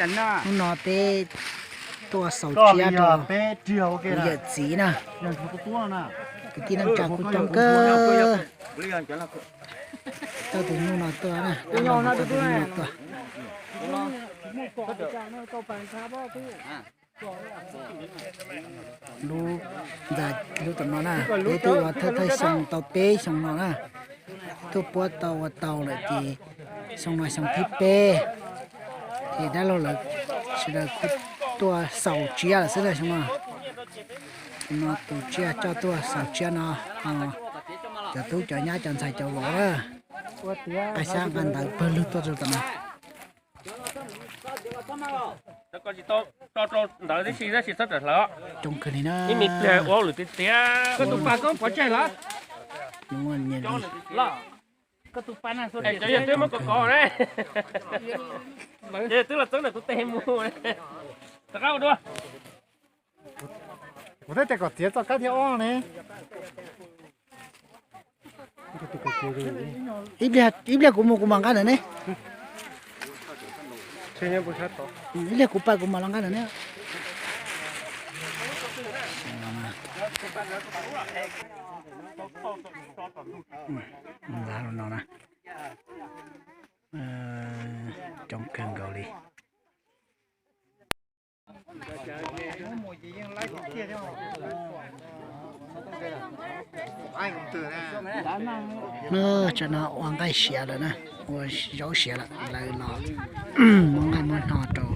Hnub no peb tuaj xaus tsiab rau kuv yawm txiv na, kwv tij neej tsa kuj coob kawg. Tau tus nyuj no tuaj na, tau tus nyuj no tuaj. Lub, ntxa lub tom no na, peb twb ua thawj thawj xyoo tau peb xyoo no na, tuaj puab tau ua tau lawm ces xyoo no xyoo thib peb, ces dab laug lawv sawv daws kuj tuaj xaus tsiab lawm xwb na xyoo no. No tus tsiaj coj tuaj xaus tsiab no, cov tub cov nyab cov ntxhais cov vauv na, nqa xyab nqa ntawv pawg lug tuaj rau tom no. Ntawd tib si tab sis txhob rawm hlawv. Coob kawg li na. Ib me pliag ua hauj lwm tiag tiag. Koj tus pas koj pov tseg lawm. Cov yawg twb muab kov kov ne. Cov yawg twb los txeeb ntawm kuv tes mus. Rov qab ua dua. Kuv thiaj tias kom txiav txoj kab thiab ob ne. Ib pliag kuv mus kuv mam nqa ntawm ne. Ib pliag kuv pais kuv mam los nqa ntawm ne. Ntxav no na. Coob kawg nkaus li. Hnub tsam no ua nqaij siav lawm na, ua zaub siav lawm, lawv los muab nqaij muab hno rau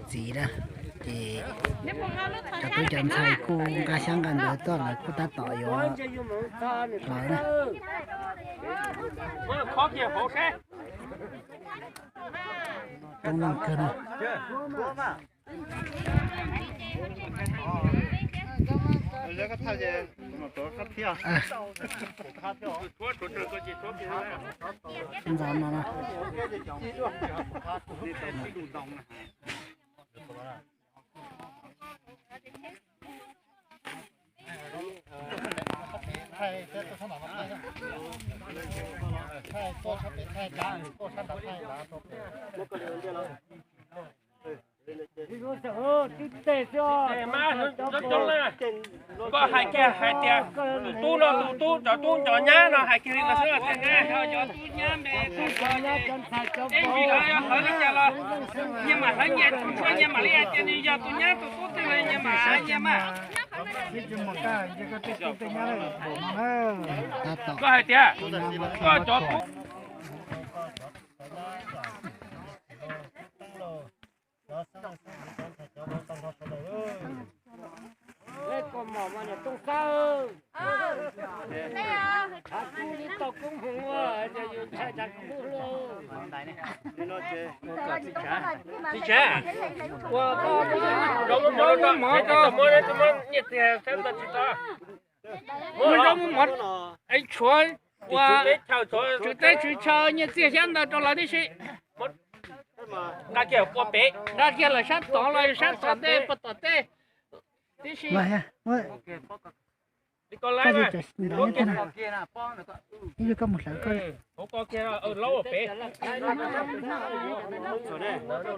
txiv na. Ces cov tub cov ntxhais kuj nqa xyab nqa ntawv tuaj, lawv kuj tab tom yuav hlawv na. Coob leej kawg no. Ntxav no na. Koj hais kiag hais tias tus tub no tus tub, cov tub cov nyab no hais kiag li no xwb, tias nyob cov tub nyab npe, ib ntsis lawv yuav hlawv li cas los nyias mam hlawv nyias, nyias mam li hais tias nws yog tus nyab tus tub twg los nyias mam hais nyias mas. Koj hais tias koj cov tub Txiv Tshav, ua zaub muab mov rau, muab zaub muab mov, es tshuav ua tswv teb tswv chaw nyiaj txiag xyab ntawv rau lawv tib si. Nqa kiag lawv sab tod los sab tom ntej puag tom tej tib si. Ib yog koj mus hlawv koj.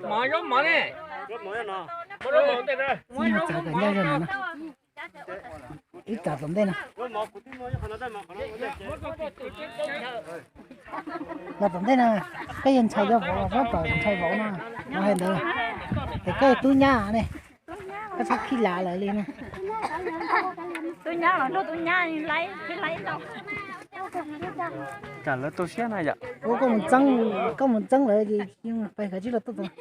Mov zaub mov ne. Ib txav tom ntej no. Ib txav tom ntej no. Los tom ntej no, koj yog ntxhais cov vauv, koj tom ntxhais vauv no, kuv hais ntawd. Ces koj yog tub nyab ne, koj txhob khib lav lawv li ne. Tub nyab los nrog tub nyab laib, khib laib tau. Tsam lawv tu siab na yom. Ua koj mus txeeb, koj mus txeeb lawv ces pais kav tsij los tuaj txeeb.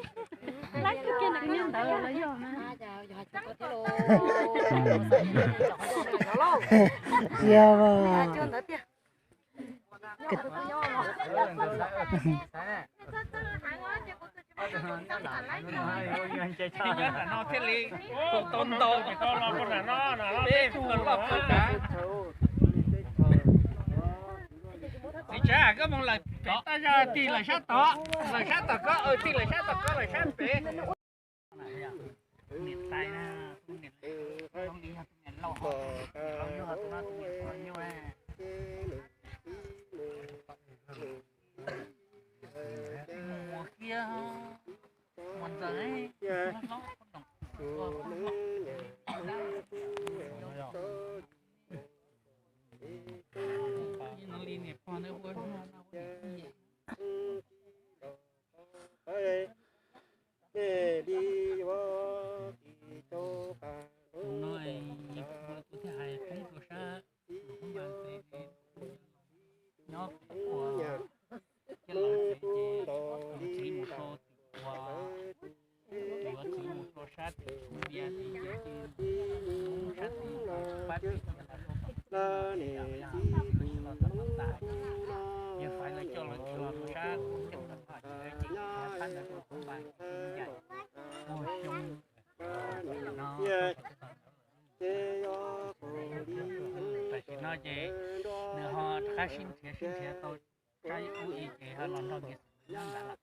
Yog. Thiaj li tau ntau, peb tug loj kawg. Koj mus lawm pem toj zog tig lawm sab tod, lawm sab tom koj, tig lawm sab tom koj lawm sab pem. Niam tais na, tus niam, tus niam laus, laus nyuj, tus no tus niam laus nyuj. Mus kiag, mus ntxeev, hlob hlob, no li niam pog ntawd ua, ua niam tij. Tus no kuv thiaj hais poob rau sab, nyob ua, coj los tsev ces tus txiv mus sau tus uas, tus txiv mus sau sab tim Phú Vias tim, sab tim pab tim, los sau tom no tas, yawg Faiv lawv coj los kiag los rau sab, ces phab ntawd rau Hmoob Npas, ua xyoo no. Tam sim no ces nws ho rov qab sib nrhiav sib nrhiav tau sab ub ib ces ho los nrog nws nyob ntawd lawm.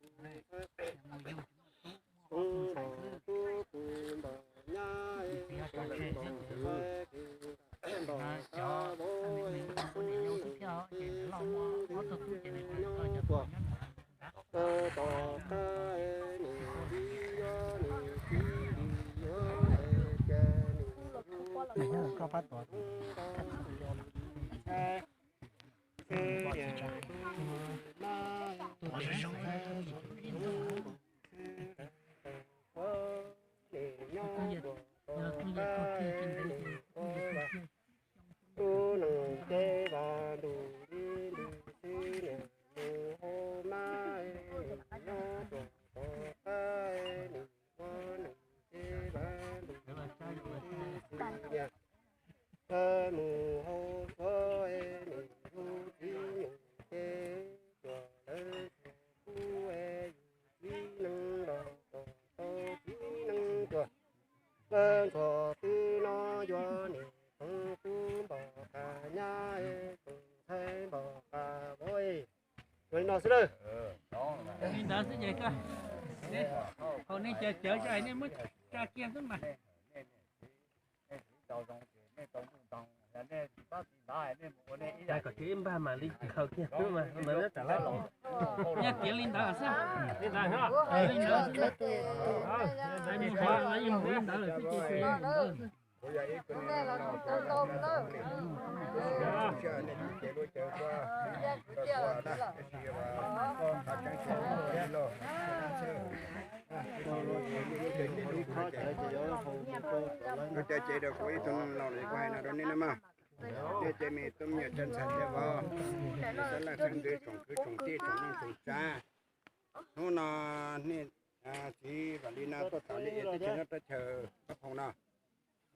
Mus yug tub muaj ob tug ntxhais xwb, txiv ho tso tseg xwb ces no cov, nws ua niam yau xwb thiab ces nws loj muaj ob tug tub ces nws tau cov tub nyob ntawd. Koj pab tuav. Tub neeg ces vas ntus li ntus xwb niam, mus hauv mab nws nyob rau tom qab nws ua neej ces vas ntus li ntus xwb niam, mus hauv suav nws hu txiv nyuj ces tsuas lawv tsuas pub yus txiv neej los kom tau txiv neej tuag. Lawv ntxhua twb no yuav niam tub npog qab nyab, tus ntxhais npog qab vauv. Ua li no xwb lawm. Li ntawd xwb ces koj, haum nej cov cawv tso nej muab tsa kiag xwb mas. Kom tsis ib npag mam li khaws kiag xwb mas, ntawd nyob tsam lab los. Nyob kiag li ntawd xwb. Li ntawd xwb. Li ntawd xwb ces li ntawd. Lub caij ces rau kuv ib tug laus li kuv hais no rau nej na mas. Nej cov me tub me nyuam tsa ntxhais cov vauv, xeeb leej xeeb ntxwv, tsoom kwv tsoom tij, tsoom neej tsoom tsav. Hnub no nej txiv Vam Lis no tuaj thov lij es teb chaws nyob teb chaws Kab Phoos no.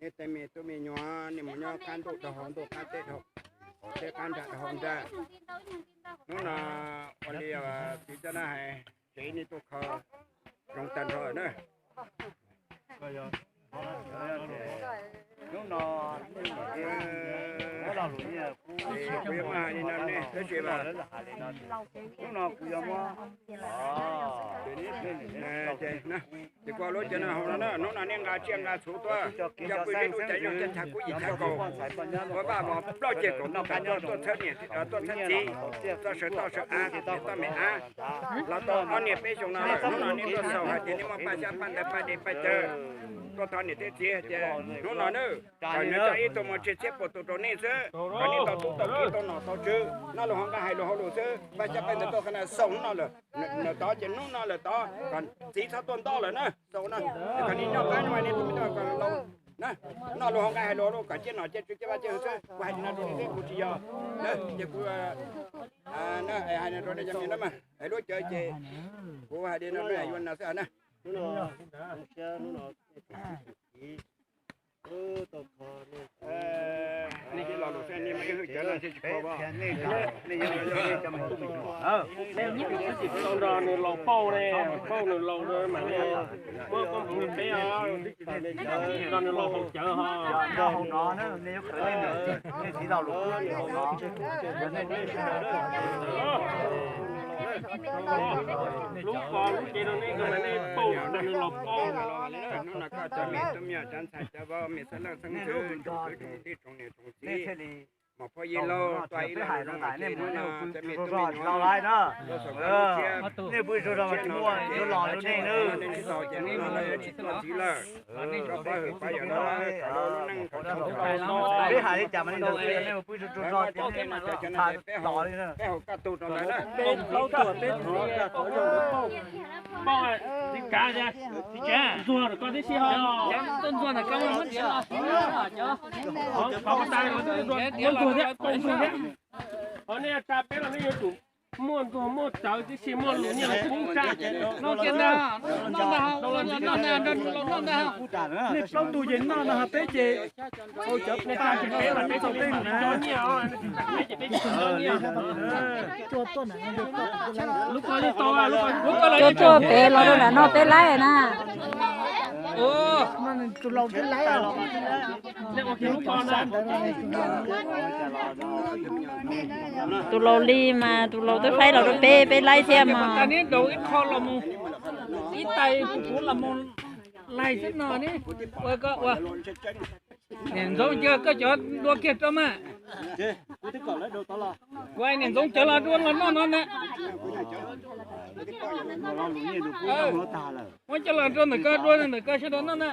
Nej tej me tub me nyuam nej mus nyob qab ntuj rau hauv ntuj, qab teb rau hauv teb, qab nrag rau hauv nrag. Hnub no ua li txiv coj no hais, tsev nej tuaj kho zoo tag nrho na. Hnub no kuv yuav muab hais li no ne, tab sis mas hnub no kuv yuav muab, ces kuv lub cov no hauv no na, hnub no nej nqa tsiaj nqa txhuv tuaj, coj pw zeb dub cav zoo, coj chav kub yim chav kaus, ua vaj vos plaub ceg kaum ntoo, tuaj txhawb niam tuaj txhawb txiv, txoj saw toj saw av, toj me av, los tau ob niag peb xyoos no lawm. Hnub no nej tuaj xaus hais tias nej muaj paj xyab paj ntawv paj dej paj cawv, tuaj thov niam thiab txiv tias hnub no nawb, kom nws coj ib tug mus tseg txhiab puas tus rau nej xwb, kom nej tau tub tau ki tau nom tau tswv. Noj lus hauv nqaij hais lus hauv lus xwb, paj xyab paj ntawv tuaj qhov no xaus hnub no lawm, lawm tod ces hnub no lawm tod kom txiv txhob tuaj ntoj lawm na, xaus no, kom nej noj qab nyob nej tus me tub kom laus na. Noj lus hauv nqaij hais lus hauv lus kom ciaj nom ciaj tswv ciaj vaj ciaj hwv xwb. Kuv hais li no rau nej thiab, kuv tsis yog na, ces kuv hais no rau nej cov me na mas, hais lub cawv ces kuv hais li no yuav no xwb na. Nrog nws los pauj ne, pauj nws laus mas ne, muab koob hmoov rau peb os, nrog nws los haus cawv ho. Lub qhov lub cev rau nej, nej pauj, nrog nws los pauj. Hnub no koj cov me tub me nyuam, cov ntxhais cov vauv, me xeeb leej xeeb ntxwv, tsoom kwv tsoom tij tsoom niam tsoom txiv, muam phauj yawg laus, tuaj ib leeg zoo mas cia hnub no cov me tub me nyuam, nej pw zog zog mas tsis muaj yuav los rau nej nawb. Nej tsis los ces hnub no lawv yuav tsis tuaj ntxiv lawm. Rau pab hwm pab yawm lawv kom lub neej kom tshaj, peb hais li cas mas li ntawd, nej pw zog zog, peb hauv kaj tug rau lawv na. Ntxuag rau koj tib si ho. Tuaj ntxuag ntawm koj muab txiav los. Qhov tas ntxuag thiab, ntxuag thiab. Qhov nej tsa peb los nej yuav tsum muaj ntxuag muaj tawv tib si, muaj lus nyiaj los tub tsa. Noj kiag ntag, noj ntag, noj ntag, noj ntag. Nej plaub tug ces noj no, peb ces cov peb txog tej na. Lub ko tuaj pem los rau nram no peb laib na. Tus laus peb laib. Tus laus li mas tus laus twb faib los rau peb, peb laib thiab mas. Ib tais kuv los mus laig xwb no ne. Ua koj ua. Niam Ntxoov, cia koj cov dua kiag rau mas. Kuv hais Niam Ntxoov cov los dua los noj no na. Muab coj los rau ntawm koj dua ntawm koj sawv daws noj na.